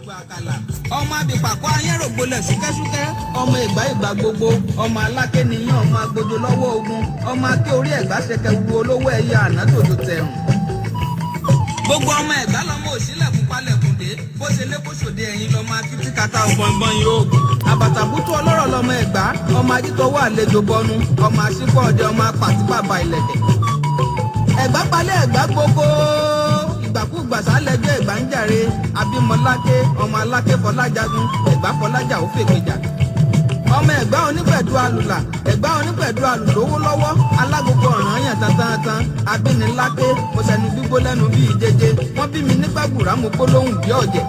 Gbòǹgbò àkàlà, ọmọ abìpàkọ́ ayérògbólẹ̀ ṣúkẹ́ṣúkẹ́, ọmọ ìgbà ìgbà gbogbo, ọmọ aláké nìyẹn, ọmọ agbójo lọ́wọ́ ogun, ọmọ aké orí ẹ̀gbá ṣẹkẹ wu olówó ẹ̀yẹ àná tòjò tẹ̀rùn. Gbogbo ọmọ ẹ̀gbá lọmọ òsínlẹ̀kùn palẹ̀kùndé bó ṣe lé kóṣòdé ẹ̀yìn lọmọ akitì kata ọ̀gbọ̀ngbọ̀n yóò àbàtàbútú ọlọ́rọ̀ lọmọ ẹ̀gbá, ọmọ ajítọwọ́ àlejò bọnu, ọmọ àṣìpọ̀ ọdẹ, ọmọ apàtíbàbà ìlẹ̀kẹ̀. Ẹ̀gbá palẹ̀, ẹ̀gbá gbogbo ìgbàkúgbà sálẹ̀jọ́ ẹ̀gbá ń jàre. Abímọláké, ọmọ aláké fọlájagun, ẹ̀gbá fọlájà ó fèkèjà, ọmọ ẹ̀gbá onígbẹ̀dú alùlà, ẹ̀gbá onígbẹ̀dú alùlówó lọ́wọ́, alágogo ọ̀ràn yàn tantan. Abíniláké, mo sẹnu gbígbó lẹ́nu bíi jẹjẹ, wọ́n bí mi nígbàgbùrà, mo gbólóhùn bí ọ̀jẹ̀.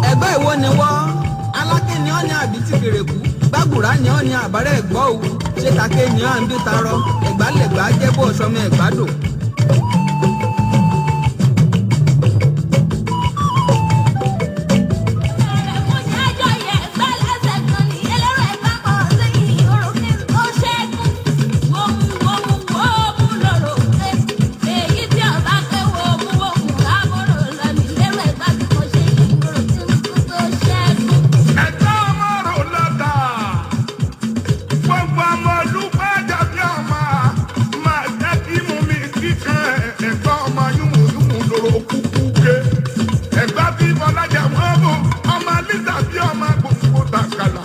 Ẹ̀gbá ìwo ni wọ́? Aláké ni ọ́ ní àbí tìkìrẹ̀kù? Gbàgùrà ni ọ́ ní àbárẹ̀ ẹ̀gbọ́ òwú? Ṣé take ni ọ́ ń bí tarọ́? Ẹ̀gbá lẹ̀gbá jẹ́ bó sọmọ ẹ̀gbá dò. Ẹ̀dá ọmọ rò lọ́tà, gbogbo ọmọ olùpẹ̀jọ bí ọmọ máa jẹ́ kí mú mi kíkan. Ẹ̀gbọ́n ọmọ yúmùyúmù lóró kúkú ké ẹ̀gbá bí bọ́lájà wọ́n bò, ọmọ lítà bí ọmọ gbòǹgbò tàkàlà.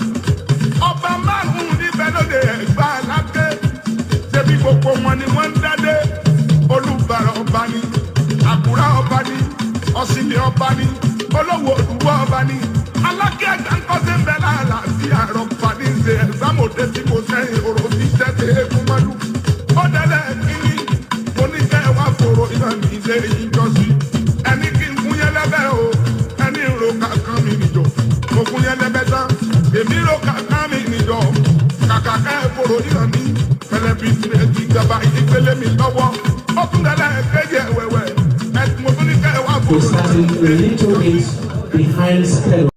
Ọba márùn-ún níbẹ̀ lóde ẹ̀gbá aláké, ṣebí gbogbo wọn ni wọ́n ń dádé. Olùbàrà ọba ni, àkùrá ọba ni, ọ̀sìnlẹ̀ ọba ni, olówó òdùwọ̀ ọba ni. Alákẹ́ ẹ̀gbá ń kọ́ sí ń bẹ láàlà sí àrọ̀ fani ṣe ẹ̀sámòdé tí kò sẹ́yìn òrò tí tẹ́tẹ́ eégún mọ́lú. Ó dẹ́lẹ̀ kínní, mo ní kẹ́ ẹ wá fòrò iná mi ṣe ìjọsí. Ẹni kí n fún yẹn lẹ́bẹ̀ o, ẹni ro kankan mi nìjọ. Mo fún yẹn lẹ́bẹ̀ tán, èmi ro kankan mi nìjọ. Kàkà kẹ́ ẹ fòrò iná mi pẹlẹbi tirẹ̀ ti gaba ìgbélé mi lọ́wọ́. Ó tún dẹ́lẹ̀ kéje wẹ̀wẹ̀ ẹ, mo tún ní kẹ́ ẹ wá We're fòrò iná starting mi a ṣe little ìjọsí. bit behind schedule.